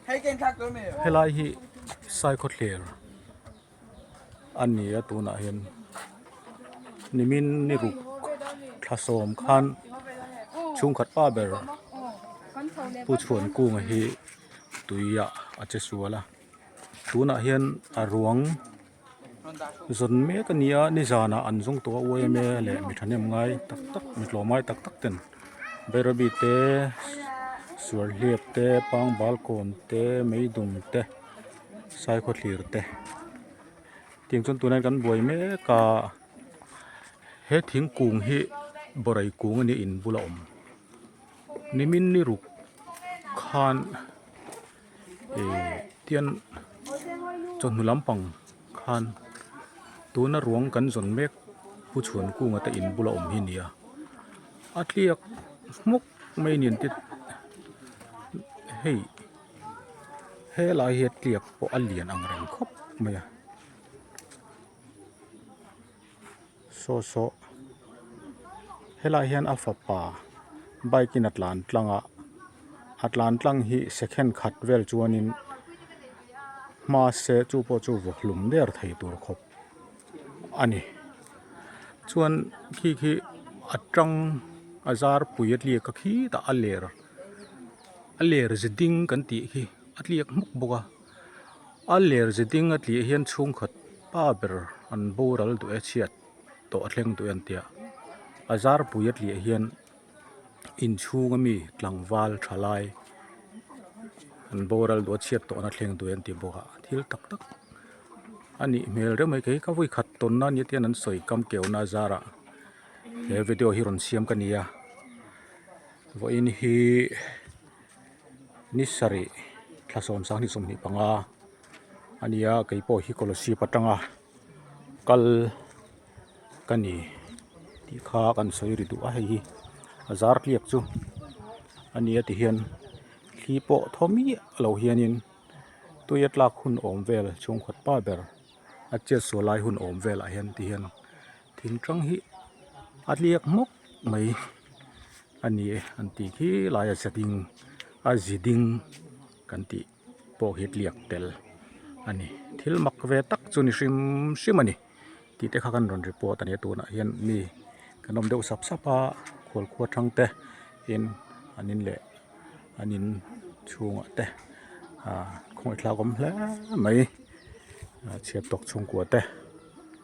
Helai hi Saikhawthler a ni a tunah hian nimin ni ruk thla sawm khan chhungkhat pa ber Pu Chhuankunga hi tuiah a che sual a tunah hian a ruang zawn mek a ni a nizanah an zawng tawh a yma leh mi thahnem ngai tak tak mi tlawm ngai tak tak ten Bairabi te Suarhliap te Pangbalkawn te Meidum te Saikhawthlir te tiang chuan tunah hian kan buai mek a he thingkung hi bawrei kung a nia in bula awm nimin ni ruk khan Ihh tian chawhnu lampang khan tuna ruang kan zawn mek pu chhuan kunga te in bula awm hi a ni a a tliak hmawk mai a ni an ti hei helai hi a tliak pawh a lian ang reng khawp mai a. Saw saw helaiah hian a fapa bike in a tlan tlang a a tlan tlang hi second khat vel chuanin hma se chu pawh chu vaw hlum der thei tur khawp a ni chuan khi khi a tang a zar pui a tliak a khitah a ler a ler ze ding kan tih khi a tliak hmuk bawk a. A ler ze ding a tih hian chhungkhat pa ber an boral duh e chhiat tawh a thleng duh e an tia a zarpui a tliah hian inchhung ami tlangval tha lai an boral duh a chhiat tawhna a thleng duh e an ti bawk a thil tak tak a nih hmel reuh mai kei ka vawi khat tawnna ania te hian an sawi kam keuna a zarah he video hi rawn siam ka ni a vawiin hi. Ni sarih thla sawmsang ni 25 a ni a kei pawh hi Kolasib atanga kal ka ni tih kha kan sawi ri duh a hei hi a zar tliak chu a ni a ti hian thli pawh thaw miah lo hianin tui a tlak hun awm vel chhungkhat pa ber a chet sual lai hun awm velah hian ti hian thing tang hi a tliak hmawk mai. A ni e an tih khi laia za ding a zi ding kan tih pawh hi tliak tel a ni thil mak ve tak chu ni hrim hrim a ni tih te kha kan rawn report a ni a tunah hian mi kan awm deuh sap sap a khual khua thang te in an in leh an in chhungah te ah khawngaih thlak awm hle mai chhiat tawk chhungkua te.